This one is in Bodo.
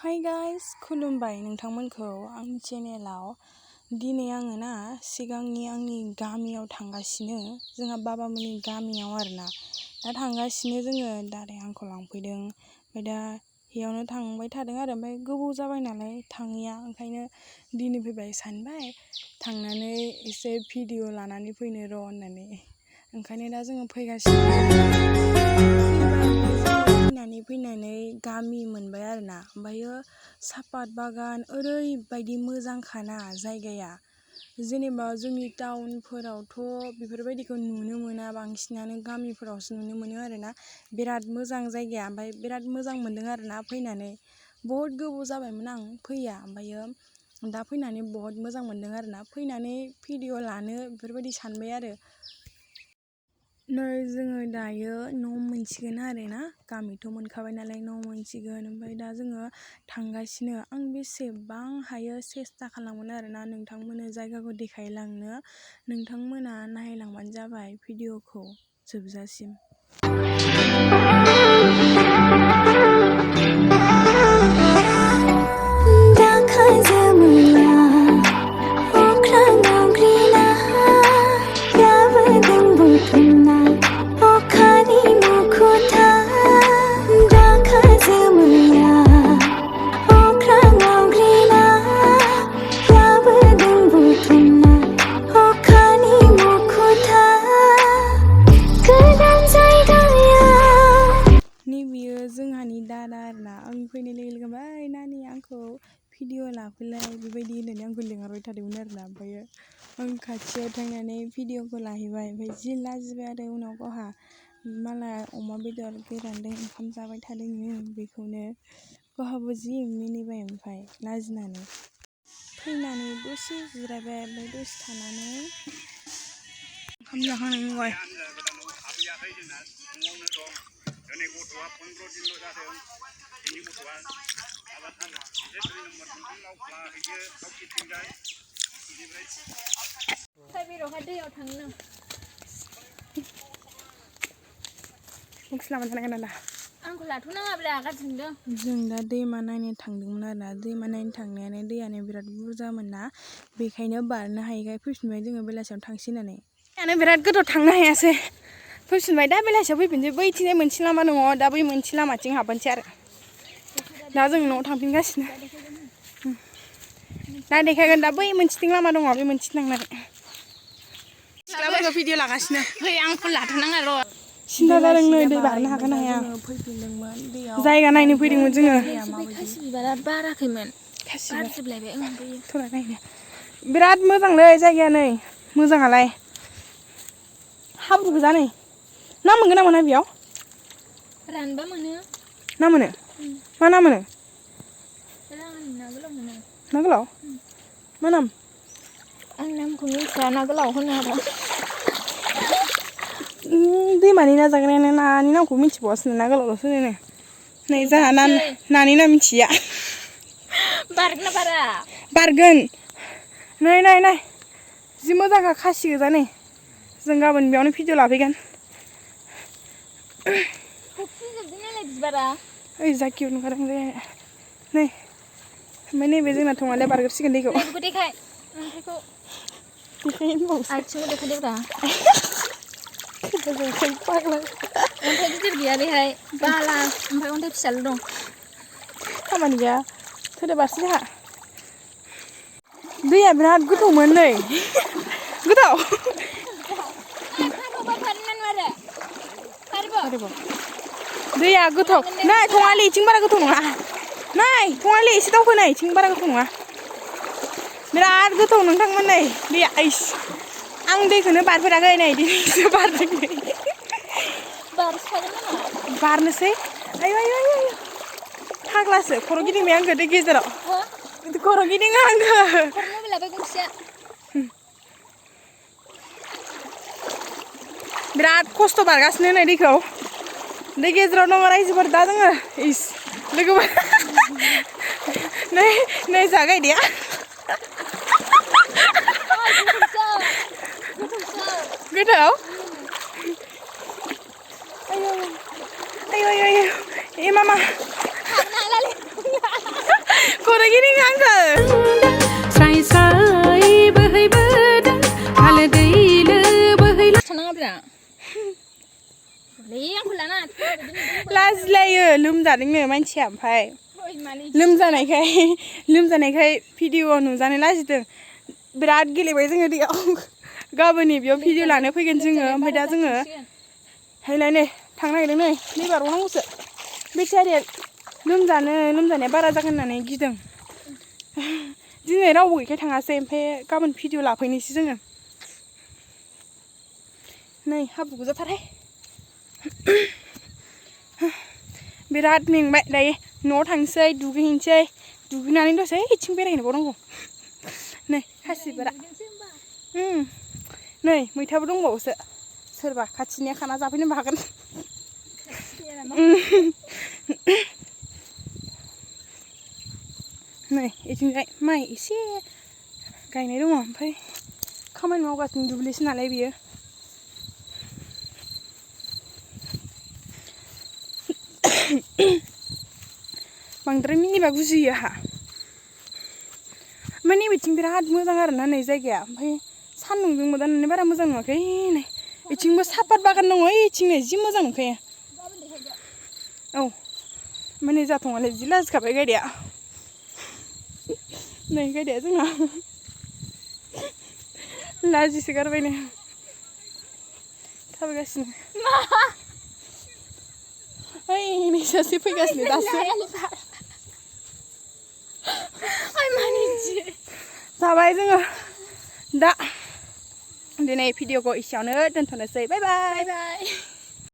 Hi guys, kulumbay नोंथांमोनखौ आंनि चेनेलाव दिनै आङो ना सिगांनि आंनि गामियाव थांगासिनो जोंहा बाबामोननि गामियाव आरोना दा थांगासिनो जोङो दादाया आंखौ लांफैदों ओमफ्राय दा बेयावनो थांबाय थादों आरो ओमफ्राय गोबाव जाबाय नालाय थाङैया ओंखायनो दिनै फैबाय सानबाय थांनानै एसे भिडिअ लानानै फैनो र' होननानै ओंखायनो दा जोङो फैगासिनो फैनानै गामि मोनबाय आरोना ओमफ्रायो सापात बागान ओरैबायदि मोजांखाना जायगाया जेनेबा जोंनि टाउनफोरावथ' बेफोरबायदिखौ नुनो मोना बांसिनानो गामिफोरावसो नुनो मोनो आरोना बिराद मोजां जायगाया ओमफ्राय बिराद मोजां मोनदों आरोना फैनानै बहुत गोबाव जाबायमोन आं फैया ओमफ्रायो दा फैनानै बहुत मोजां मोनदों आरोना फैनानै भिडिअ लानो बेफोरबायदि सानबाय आरो नै जोङो दायो न' मोनसिगोन आरोना गामिथ' मोनखाबाय नालाय न' मोनसिगोन ओमफ्राय दा जोङो थांगासिनो आं बेसेबां हायो सेस्था खालामगोन आरोना नोंथांमोननो जायगाखौ देखायलांनो नोंथांमोना नायलांबानो जाबाय भिडिअखौ जोबजासिम जोंहानि दादा आरोना आं फैनाय लोगो लोगो ओमफ्राय नानि आंखौ भिडिअ लाफैलाय बेबायदि होननानै आंखौ लिंहरबाय थादोंमोन आरोना ओमफ्रायो आं खाथियाव थांनानै भिडिअखौ लाहैबाय ओमफ्राय जि लाजिबाय आरो उनाव गावहा मालाय अमा बेदर गोरानदों ओंखाम जाबाय थादोंनो बेखौनो गावहाबो जि मिनिबाय ओमफ्राय लाजिनानै फैनानै दसे जिरायबाय ओमफ्राय दसे थानानै ओंखाम जाखांनायनि उनाव दिनै गथ'आ 15 दिनल' जादों दिनै गथ'आ लाहैयो दावखिथिंजाय बेनिफ्राय दैयाव थांनो लामा थानांगोन ना आंखौ लाथ'नाङाब्ला गाज्रिदों जों दा दैमा नायनो थांदोंमोन आरोना दैमा नायनो थांनायानो दैयानो बिराद बुरजामोन ना बेखायनो बारनो हायैखाय फैफिनबाय जोङो बेलासियाव थांसै होननानै दैयानो बिराद गोदौ थांनो हायासै फैफिनबाय दा बेलासियाव फैफिनसै बैथिंजाय मोनसे लामा दङ दा बै मोनसे लामाथिं हाबनोसै आरो दा जों न'आव थांफिनगासिनो दा देखायगोन दा बै मोनसेथिं लामा दङ बे मोनसेथिं थांनानै सिख्लाफोरखौ भिडिअ लागासिनो फै आंखौ लाथ'नाङा र' सिन्था जादों नै दै बारनो हागोन ना हाया फैफिनदोंमोन दैयाव जायगा नायनो फैदोंमोन जोङो खासि बिबारा बाराखैमोन बारजोबलायबाय थरा नायनो बिराद मोजांलै जायगाया नै मोजाङालाय हाब्रु गोजा नै ना मोनगोन ना मोना बेयाव रानबा मोनो ना मोनो मा ना मोनो ना गोलाव मोनो ना गोलाव मा नाम आं नामखौ मिथिया ना गोलाव होनो आरो दैमानि ना जाग्रायानो नानि नामखौ मिथिबावासो ना गोलावल'सो होनो नै जोंहा नानि नाम मिथिया बारगोन ना बारा बारगोन नै नाय नाय जि मोजांखा खासि गोजा नै जों गाबोन बेयावनो भिडिअ लाफैगोन ओइ जा किउट नुखादों जे नै ओमफ्राय नैबे जोंना थङालिया बारग्रोसिगोन दैखौ देखाय अन्थाइखौ आथिंखौ देखायदोब्रा अन्थाइ गिदिर गैया बेहाय बाला ओमफ्राय अन्थाइ फिसाल' दं खामानि गैया थोदो बारसै जोंहा दैया बिराद गोथौमोन नै गोथौ दैया गोथौ नै थङालि इथिं बारा गोथौ नङा नै थङालि एसे दावखो नै इथिं बारा गोथौ नङा बिराद गोथौ नोंथांमोन नै दैया आइस आं दैखौनो बारफेराखै नै दिनैसो बारदों नै बारनोसै आयु आयु आयु फाग्लासो खर' गिदिंबाय आंखो दै गेजेराव खर' गिदिङो आंखो बिराद खस्थ' बारगासिनो नै दैखौ दै गेजेराव दङ रायजोफोर दा जोङो इस लोगोफोर नै नै जागायदिया गोथौ आयु आयु आयु आयु ए मामा खर' गिदिङो आंखो स्राय स्राय बोहैबोदों हालोदैलो बोहैला थानाङाब्रा लै आंखौ लाना लाजिलायो लोमजादोंनो मानसिया ओमफ्राय लोमजानायखाय भिडिअ'आव नुजानो लाजिदों बिराद गेलेबाय जोङो दैयाव गाबोननि बेयाव भिडिअ लानो फैगोन जोङो ओमफ्राय दा जोङो हायलाय नै थांनो नागिरदों नै बारबावनांगौसो बेचारिया लोमजानाया बारा जागोन होननानै गिदों दिनै रावबो गैखाय थाङासै ओमफ्राय गाबोन भिडिअ लाफैनोसै जोङो नै हाब्रु गोजाथारहाय बिराद मेंबाय दायो न'आव थांसै दुगैहैनोसै दुगैनानै दसे इथिं बेरायहैबावनांगौ नै खासिफोरा नै मैथाबो दंबावोसो सोरबा खाथिनिया खाना जाफैनोबो हागोन नै इथिंजाय माइ एसे गायनाय दङ ओमफ्राय खामानि मावगासिनो दुब्लिसो नालाय बियो बांद्राय मिनिबा गुजुयो आहा ओमफ्राय नैबेथिं बिराद मोजां आरोना नै जायगाया ओमफ्राय सान्दुंजों मोदाननानै बारा मोजां नुवाखै नै इथिंबो सापात बागान दङ इथिं नै जि मोजां नुखायो औ ओमफ्राय नै जाथङालै जि लाजिखाबाय गायदाया नै गायदाया जोंना लाजिसो गारबायनो थाबायगासिनो ओइ नै सासे फैगासिनो दासो जाबाय जोङो दा दिनै भिडिअखौ एसेयावनो दोनथ'नोसै बाय बाय